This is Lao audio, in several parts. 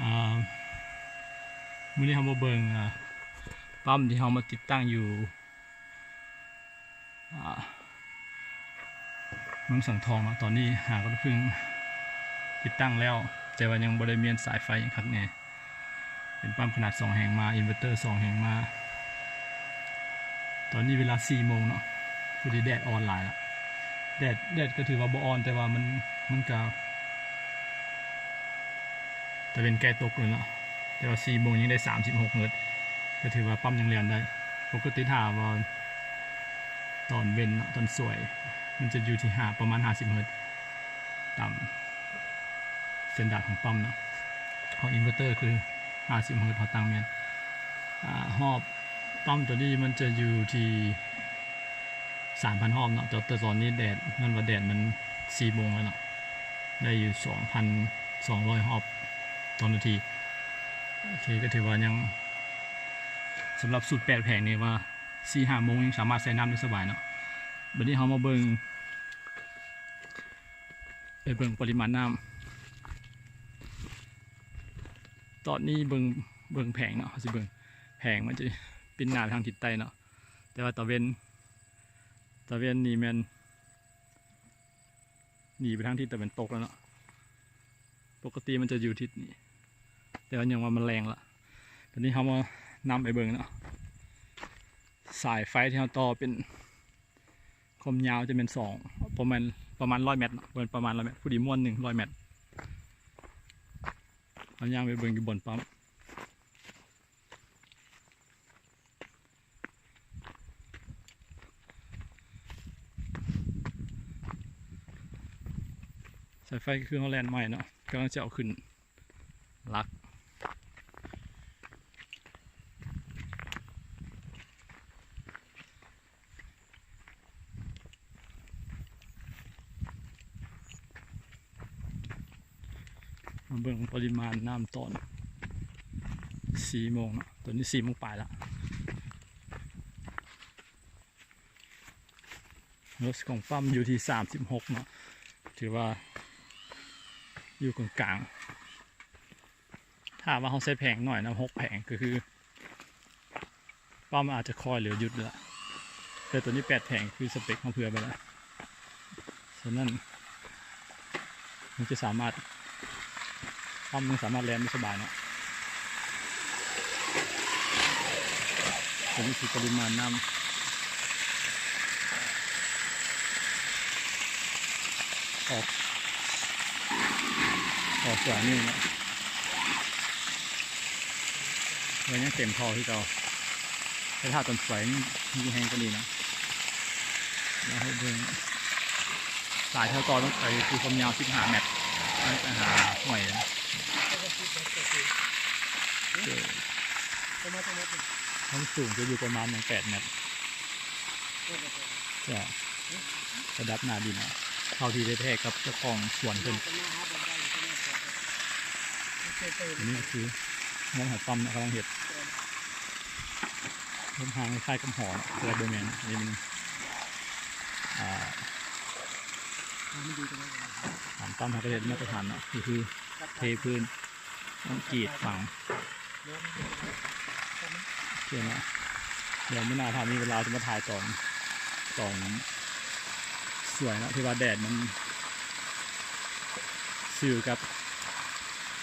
ອ່າ ມື້ນີ້ເຮົາມາເບິ່ງ ອ່າ ປ້ຳທີ່ເຮົາມາຕິດຕັ້ງຢູ່ ອ່າ ເມືອງສັງທອງເນາະ. ຕອນນີ້ຮາດນ້ຳເພິ່ງຕິດຕັ້ງແລ້ວ ແຕ່ວ່າຍັງບໍ່ໄດ້ມ້ຽນສາຍໄຟຫຍັງຄັກແນ່. ເປັນປ້ຳຂະໜາດສອງແຮງມາ ອິນເວີເຕີສອງແຮງມາ. ຕອນນີ້ເວລາສີ່ໂມງເນາະ ພໍດີແດດອ່ອນຫຼາຍລະ. ແດດ ແດດກໍຖືວ່າບໍ່ອ່ອນ ແຕ່ວ່າມັນ ມັນກໍ ຕາເວັນໃກ້ຕົກແລ້ວເນາະ ແຕ່ວ່າສີ່ໂມງຍັງໄດ້ສາມສິບຫົກເຮີດ ກໍຖືວ່າປ້ຳຍັງແລ່ນໄດ້. ປົກກະຕິຖ້າວ່າຕອນເວັນເນາະ ຕອນສວຍ ມັນຈະຢູ່ທີ່ຫ້າ ປະມານຫ້າສິບເຮີດ ຕາມສະຕານດາດຂອງປ້ຳເນາະ. ຂອງອິນເວີເຕີຄືຫ້າສິບເຮີດ ເຮົາຕັ້ງແມ່ນ. ອາ ຮອບປ້ຳໂຕນີ້ມັນຈະຢູ່ທີ່ ສາມພັນຮອບເນາະ ແຕ່ ແຕ່ຕອນນີ້ແດດ ຍ້ອນວ່າແດດມັນສີ່ໂມງແລ້ວເນາະ ໄດ້ຢູ່ສອງພັນສອງຮ້ອຍຮອບຕໍ່ນາທີ. ໂອເຄ ກໍຖືວ່າຍັງ ສຳລັບສູດແປດແຜງນີ້ວ່າສີ່ຫ້າໂມງຍັງສາມາດໃຊ້ນ້ຳໄດ້ສະບາຍເນາະ. ບັດນີ້ເຮົາມາເບິ່ງ ໄປເບິ່ງປະລິມານນ້ຳ. ຕອນນີ້ເບິ່ງ ເບິ່ງແຜງເນາະ ເຮົາຊິເບິ່ງແຜງ ມັນຈະປິ່ນໜ້າໄປທາງທິດໃຕ້ເນາະ ແຕ່ວ່າຕາເວັນ ຕາເວັນນີ້ແມ່ນໜີໄປທາງທິດຕາເວັນຕົກແລ້ວເນາະ. ປົກກະຕິມັນຈະຢູ່ທິດນີ້ ແຕ່ວ່າຍັງວ່າມັນແລງລະ. ຕອນນີ້ເຮົາມານຳໄປເບິ່ງເນາະ ສາຍໄຟທີ່ເຮົາຕໍ່ເປັນ ຄວາມຍາວຈະແມ່ນສອງ ປະມານ ປະມານຮ້ອຍແມັດເນາະ ປະມານຮ້ອຍແມັດ ພໍດີມ້ວນໜຶ່ງຮ້ອຍແມັດ. ເຮົາຍ່າງໄປເບິ່ງຢູ່ບ່ອນປ້ຳ ສາຍໄຟກໍຄືເຮົາແລ່ນໃໝ່ເນາະ ກຳລັງຈະເອົາຂຶ້ນຫຼັກ. ມາເບິ່ງປະລິມານນ້ຳຕອນສີ່ໂມງເນາະ ຕອນນີ້ສີ່ໂມງປາຍລະ. ໂດສຂອງປ້ຳຢູ່ທີ່ສາມສິບຫົກເນາະ ຖືວ່າຢູ່ກາງໆ. ຖ້າວ່າເຮົາໃຊ້ແຜງໜ້ອຍນຳ ຫົກແຜງ ກໍຄືປ້ຳອາດຈະຄ່ອຍ ຫຼື ຢຸດລະ ແຕ່ໂຕນີ້ແປດແຜງ ຄືສະເປັກເຮົາເຜື່ອໄປລະ. ສະນັ້ນ ມັນຈະສາມາດ ປ້ຳຍັງສາມາດແລ່ນໄດ້ສະບາຍເນາະ. ໂຕນີ້ຄືປະລິມານນ້ຳ ອອກ ອອກສວຍນີ້ເນາະ ແລ້ວຍັງເຕັມທໍ່ຄືເກົ່າ ແຕ່ຖ້າຕອນສວຍນີ້ ມີແຮງກວ່ານີ້ເນາະ. ແລ້ວໃຫ້ເບິ່ງ ສາຍເທົ່າຕໍ່ລົງໄປຄືຄວາມຍາວສິບຫ້າແມັດ ໄປຫາຫ້ວຍ. ຄວາມສູງຈະຢູ່ປະມານແປດແມັດ ຈາກລະດັບໜ້າດິນ ເທົ່າທີ່ໄດ້ແທກກັບເຈົ້າຂອງສວນເພິ່ນ. ອັນນີ້ກໍຄືເຮືອນຂອງປ້ຳເນາະ ກຳລັງເຮັດ ເຮັດຮ່າງຄ້າຍກັບຫໍເນາະ ແຕ່ວ່າບໍ່ແມ່ນ ອັນນີ້ມັນ ອ່າ ຖານປ້ຳເຮົາກໍເຮັດມາດຕະຖານເນາະ ກໍຄືເທພື້ນ ຄອນກຣີດຝັງ ໂອເຄເນາະ. ດຽວມື້ໜ້າຖ້າມີເວລາຈະມາຖ່າຍຕອນ ຕອນສວຍເນາະ ທີ່ວ່າແດດມັນຊື່ກັບ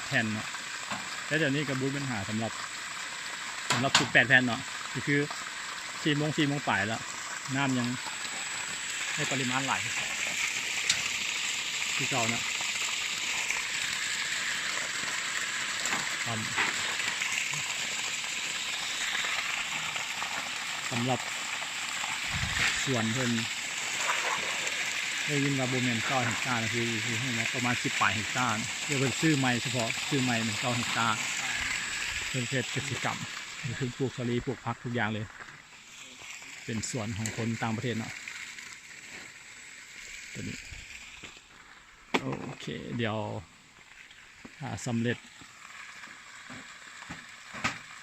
ແຜ່ນເນາະ. ແຕ່ດຽວນີ້ກໍບໍ່ມີບັນຫາສຳລັບ ສຳລັບສູດແປດແຜ່ນເນາະ ກໍຄືສີ່ໂມງ ສີ່ໂມງປາຍແລ້ວ ນ້ຳຍັງໃຫ້ປະລິມານຫຼາຍຄືເກົ່ານະ. ສຳ ສຳລັບສວນເພິ່ນ ໄດ້ຍິນວ່າບໍ່ແມ່ນເກົ້າເຮັກຕານະ ຄື ຄືຮູ້ມາປະມານສິບປາຍເຮັກຕານະ ແຕ່ເພິ່ນຊື້ໃໝ່ ສະເພາະຊື້ໃໝ່ແມ່ນເກົ້າເຮັກຕານ. ເພິ່ນເຮັດກະສິກຳ ຄືປູກສາລີ ປູກຜັກທຸກຢ່າງເລີຍ ເປັນສວນຂອງຄົນຕ່າງປະເທດເນາະ ໂຕນີ້. ໂອເຄ ດຽວຖ້າສຳເລັດ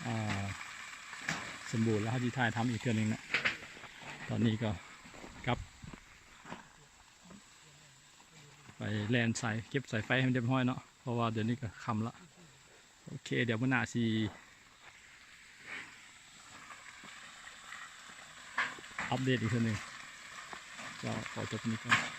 ອ່າ ສົມບູນແລ້ວ ເຮົາຊິຖ່າຍທຳອີກເທື່ອໜຶ່ງເນາະ. ຕອນນີ້ກໍກັບໄປແລ່ນສາຍ ເກັບສາຍໄຟໃຫ້ມັນຮຽບຮ້ອຍເນາະ ເພາະວ່າດຽວນີ້ກໍຄ່ຳລະ. ໂອເຄ ດຽວມື້ໜ້າຊິອັບເດດອີກເທື່ອໜຶ່ງ. ເຈົ້າ ຂໍຈົບນີ້ກ່ອນ.